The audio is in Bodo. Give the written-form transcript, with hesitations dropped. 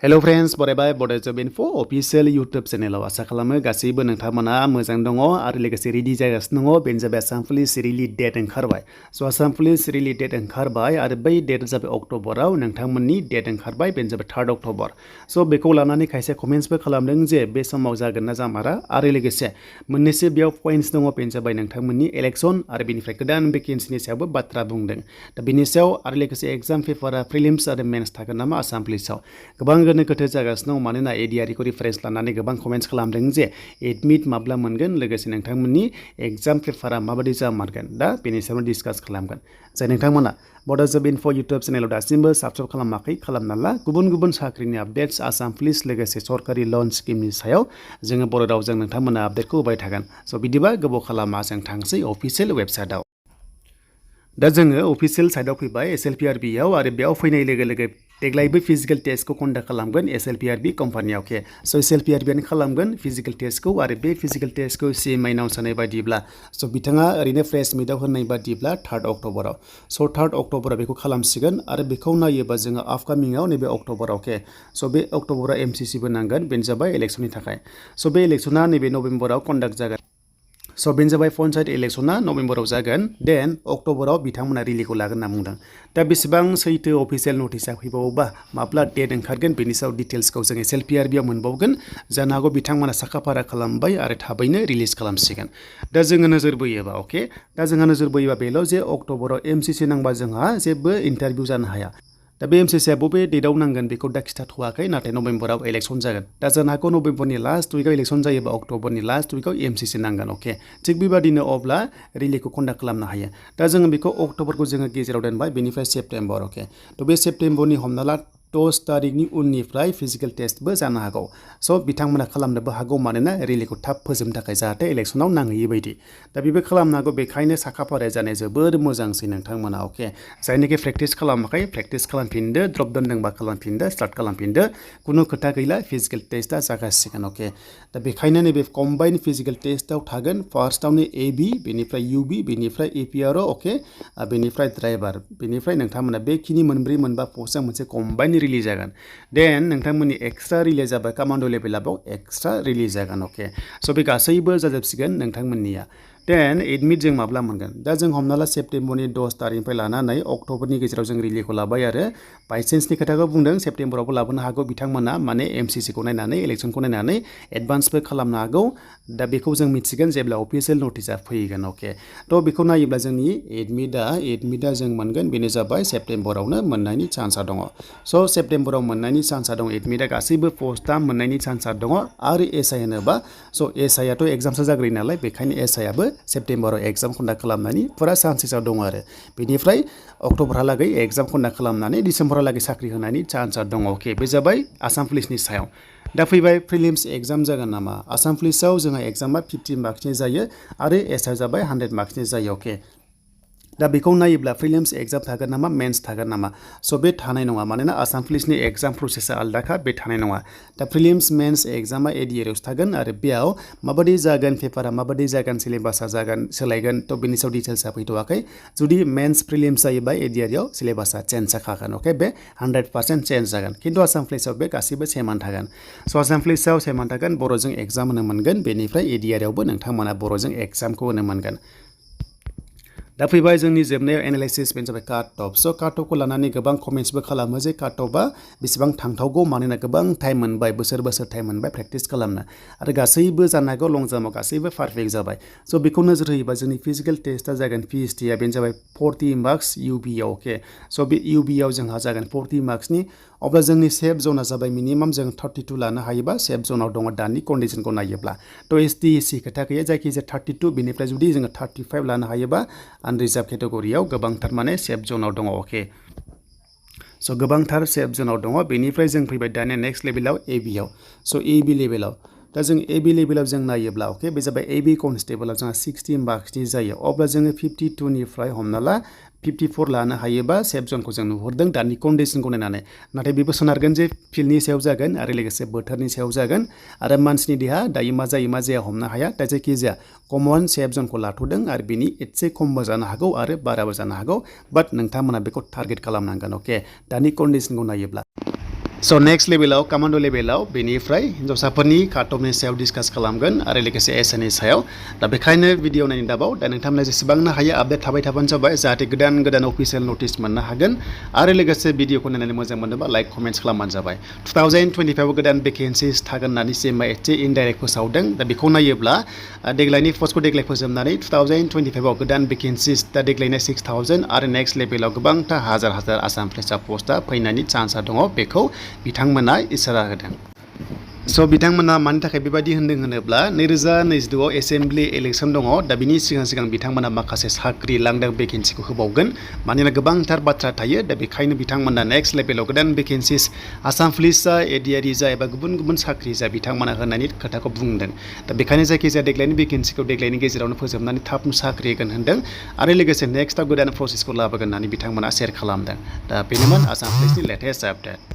हेलो फ्रेंड्स बरायबाय बड जब इनफो अफिशियल यूट्यूब चैनेलाव आसा खालामो गासैबो नोंथांमोना मोजां दङ आरो लोगोसे रेडि जागासिनो दङ बेनो जाबाय आसाम पुलिस रिलिज डेट ओंखारबाय आसाम पुलिस रिलिज डेट ओंखारबाय आरो बै डेट जाबाय अक्ट'बराव नोंथांमोननि डेट ओंखारबाय बेनो जाबाय 3 अक्ट'बर बेखौ लानानै खायसे कमेन्ट्सबो खालामदों जे बे समाव जागोन ना जामारा आरो लोगोसे मोननैसो बेयाव पइन्ट्स दङ बेनो जाबाय नोंथांमोननि इलेक्शन आरो बेनिफ्राय गोदान भेकेन्सिनि सायावबो बाथ्रा बुंदों दा बेनि सायाव आरो लोगोसे एग्जाम पेपारा प्रिलिम्स आरो मेन्स थागोन नामा आसाम पुलिसाव गोबां गोनो गोथो जागासिनो दं मानोना एडिआरखौ रिफरेन्स लानानै गोबां कमेन्ट्स खालामदों जे एडमिट माब्ला मोनगोन लोगोसे नोंथांमोननि एग्जाम पेपारा माबायदि जामारगोन दा बेनि सायाव डिसकास खालामगोन जाय नोंथांमोना बड जब इनफो यूट्यूब चैनेलाव दासिमबो साबस्क्राइब खालामाखै खालामना ला गुबुन गुबुन साख्रिनि आपडेट्स आसाम पुलिस लोगोसे सरकारि लन स्किमनि सायाव जोङो बर' रावजों नोंथांमोना आपडेटखौ होबाय थागोन बिदिबा गोबाव खालामा जों थांसै अफिशियेल वेबसाइटआव दा जोङो अफिशियेल साइटआव फैबाय एसएलपीआरबी आव आरो बेयाव फैनाय लोगो लोगो देग्लायबो फिजिकल टेस्टखौ कन्डाक्ट खालामगोन एसएलपीआरबी कम्पानियाव एसएलपीआरबीआनो खालामगोन फिजिकल टेस्टखौ आरो बे फिजिकल टेस्टखौ सीएमआइ नाव सोनाय बायदिब्ला बिथाङा ओरैनो प्रेस मिटआव होनाय बायदिब्ला 3 अक्ट'बराव 3 अक्ट'बराव बेखौ खालामसिगोन आरो बेखौ नायोबा जोङो आपकामिंआव नैबे अक्ट'बराव बे अक्ट'बराव एमसीसीबो नांगोन बेनो जाबाय इलेक्शननि थाखाय बे इलेक्शना नैबे नभेम्बराव कन्डाक्ट जागोन बेनो जाबाय पन्चायत इलेक्शना नभेम्बराव जागोन देन अक्ट'बराव बिथांमोना रिलिखौ लागोन होनना बुंदों दा बेसेबां सैथो अफिशियेल नटिसआ फैबावोबा माब्ला डेट ओंखारगोन बेनि सायाव डिटेल्सखौ जों एसएलपीआरबीआव मोनबावगोन जानो हागौ बिथांमोना साखाफारा खालामबाय आरो थाबैनो रिलिज खालामसिगोन दा जोङो नोजोर बोयोबा दा जोंहा नोजोर बोयोबा बेल' जे अक्ट'बराव एमसीसी नांबा जोंहा जेबो इन्टारभिउ जानो हाया दा बे एमसीसीआ बबे डेटआव नांगोन बेखौ दा खिथाथ'वाखै नाथाय नभेम्बराव इलेक्शन जागोन दा जानो हागौ नभेम्बरनि लास्ट उइकआव इलेक्शन जायोबा अक्ट'बरनि लास्ट उइकआव एमसीसी नांगोन थिग बेबादिनो अब्ला रिलिखौ कन्डाक्ट खालामनो हायो दा जोङो बेखौ अक्ट'बरखौ जोङो गेजेराव दोनबाय बेनिफ्राय सेप्तेम्बर बे सेप्तेम्बरनि हमना ला 10 तारिखनि उननिफ्राय फिजिकल टेस्टबो जानो हागौ बिथांमोना खालामनोबो हागौ मानोना रिलिखौ थाब फोजोबनो थाखाय जाहाथे इलेक्शनाव नांहैयै बायदि दा बेबो खालामनो हागौ बेखायनो साखाफाराया जानाया जोबोर मोजांसै नोंथांमोना जायनोखि प्रेक्टिस खालामाखै प्रेक्टिस खालामफिनदो ड्रप दोनदोंबा खालामफिनदो स्टार्ट खालामफिनदो कुनु खोथा गैला फिजिकल टेस्टआ जागासिगोन दा बेखायनो नैबे कम्बाइन फिजिकल टेस्टआव थागोन फार्स्टआवनो एबी बेनिफ्राय यूबी बेनिफ्राय एपीआरओ बेनिफ्राय ड्राइभार बेनिफ्राय नोंथांमोना बेखिनि मोनब्रै मोनबा पस्टआ मोनसे कम्बाइन रिलिज जागोन देन नोंथांमोननि एक्सट्रा रिलिज जाबाय कमान्डो लेभेलाव एक्सट्रा रिलिज जागोन बे गासैबो जाजोबसिगोन नोंथांमोननिया देन एडमिट जों माब्ला मोनगोन दा जों हमना ला सेप्तेम्बरनि 10 तारिखनिफ्राय लानानै अक्ट'बरनि गेजेराव जों रिलिखौ लाबाय आरो बाइचान्सनि खोथाखौ बुंदों सेप्तेम्बरावबो लाबोनो हागौ बिथांमोना माने एमसीसीखौ नायनानै इलेक्शनखौ नायनानै एडभान्सबो खालामनो हागौ दा बेखौ जों मिथिगोन जेब्ला अफिशियेल नटिसआ फैगोन बेखौ नायोब्ला जोंनि एडमिटआ जों मोनगोन बेनो जाबाय सेप्तेम्बरावनो मोननायनि चान्सआ दङ सेप्तेम्बराव मोननायनि चान्सआ दङ एडमिटआ गासैबो पस्टआ मोननायनि चान्सआ दङ आरो एसआइ होनोबा एसआइआथ' एग्जामसो जाग्रोयो नालाय बेखायनो एसआइआबो सेप्तेम्बराव एग्जाम कन्डाक्ट खालामनायनि फुरा चान्सेसआव दङ आरो बेनिफ्राय अक्ट'बरहालागै एग्जाम कन्डाक्ट खालामनानै डिसेम्बरहालागै साख्रि होनायनि चान्सआ दङ बे जाबाय आसाम पुलिसनि सायाव दा फैबाय प्रिलिम्स एग्जाम जागोन नामा आसाम पुलिसाव जोंहा एग्जामा 50 मार्क्सनि जायो आरो एसआइ जाबाय 100 मार्क्सनि जायो दा बेखौ नायोब्ला प्रिलिम्स एग्जाम थागोन नामा मेन्स थागोन नामा बे थानाय नङा मानोना आसाम पुलिसनि एग्जाम प्रसेसा आलदाखा बे थानाय नङा दा प्रिलिम्स मेन्स एग्जामा एडिआरआवसो थागोन आरो बेयाव माबायदि जागोन पेपारा माबायदि जागोन सिलेबासा जागोन सोलायगोन बेनि सायाव डिटेल्सआ फैथ'वाखै जुदि मेन्स प्रिलिम्स जायोबा एडिआरआव सिलेबासा चेन्ज जाखागोन बे 100% चेन्ज जागोन खिन्थु आसाम पुलिसाव बे गासैबो सेमानो थागोन आसाम पुलिसाव सेमानो थागोन बर'जों एग्जाम होनो मोनगोन बेनिफ्राय एडिआरआवबो नोंथांमोना बर'जों एग्जामखौ होनो मोनगोन दा फैबाय जोंनि जोबनायाव एनालाइसिस बेनो जाबाय काट अफ काट अफखौ लानानै गोबां कमेन्ट्सबो खालामो जे काट अफआ बेसेबां थांथावगौ मानोना गोबां टाइम मोनबाय बोसोर टाइम मोनबाय प्रेक्टिस खालामनो आरो गासैबो जानो हागौ लं जाम्पआव गासैबो पारफेक्ट जाबाय बेखौ नोजोर होयोबा जोंनि फिजिकल टेस्टआ जागोन PSTआ बेनो जाबाय 40 मार्क्स यूबीआव बे यूबीआव जोंहा जागोन 40 मार्क्सनि अब्ला जोंनि सेफ जोना जाबाय मिनिमाम जों 32 लानो हायोबा सेफ जोनाव दङ दानि कन्डिशनखौ नायोब्ला ST/SC खोथा गैया जायखिजाया 32 बेनिफ्राय जुदि जोङो 35 लानो हायोबा आनरिजार्भ केटेगरियाव गोबांथार माने सेफ जोनाव दङ गोबांथार सेफ जोनाव दङ बेनिफ्राय जों फैबाय दानिया नेक्स्ट लेभेलाव एबीआव एबी लेभेलाव दा जों एबी लेभेलाव जों नायोब्ला बे जाबाय एबी कनस्टेबलाव जोंहा 60 मार्क्सनि जायो अब्ला जोङो 52 निफ्राय हमना ला 54 लानो हायोबा सेफ जोनखौ जों नुहुरदों दानि कन्डिशनखौ नायनानै नाथाय बेबो सोनारगोन जे फिल्डनि सायाव जागोन आरो लोगोसे बोथोरनि सायाव जागोन आरो मानसिनि देहा दायो मा जायो मा जाया हमनो हाया दा जायखिजाया कमन सेफ जोनखौ लाथ'दों आरो बिनि एसे खमबो जानो हागौ आरो बाराबो जानो हागौ बाट नोंथांमोना बेखौ टारगेट खालामनांगोन दानि कन्डिशनखौ नायोब्ला स' नेक्स्ट लेभेलाव कमान्ड' लेभेलाव बेनिफ्राय हिन्जावसाफोरनि काटअफनि सायाव डिसकास खालामगोन आरो लोगोसे एसएनि सायाव दा बेखायनो भिडिअ नायनो दाबाव दा नोंथांमोना जेसेबांनो हायो आपडेट थाबाय थाबानो जाबाय जाहाथे गोदान अफिसियेल नटिस मोननो हागोन आरो लोगोसे भिडिअखौ नायनानै मोजां मोनोबा लाइक कमेन्ट्स खालामबानो जाबाय 2025 गोदान भेकेन्सिस थागोन होननानै सिएमआ एसे इनडाइरेक्ट फोसावदों दा बेखौ नायोब्ला देग्लायनि पस्टखौ देग्लाय फोजोबनानै 2025 गोदान भेकेन्सिस दा देग्लायना 6000 आरो नेक्स्ट लेभेलाव गोबांथा हाजार आसाम पुलिसआ पस्टआ फैनायनि चान्सआ दङ बेखौ बिथांमोना इसारा होदों स' बिथांमोना मानि थाखाय बेबायदि होनदों होनोब्ला 2022 आव एसेम्बलि इलेक्सन दङ दा बिनि सिगां बिथांमोना माखासे साख्रि लांदां भेकेन्सिखौ होबावगोन मानोना गोबांथार बाथ्रा थायो दा बेखायनो बिथांमोना नेक्स्ट लेभेलाव गोदान भेकेन्सिस आसाम पुलिस जा एडिआरइ जा एबा गुबुन साख्रि जा बिथांमोना होनायनि खोथाखौ बुंदों दा बेखायनो जायखिजाया देग्लायनि भेकेन्सिखौ देग्लायनि गेजेरावनो फोजोबनानै थाब साख्रि होगोन होनदों आरो लोगोसे नेक्स्टआव गोदान प्रसेसखौ लाबोगोन होननानै बिथांमोना शेयार खालामदों दा बेनोमोन आसाम पुलिसनि लेटेस्ट आपडेट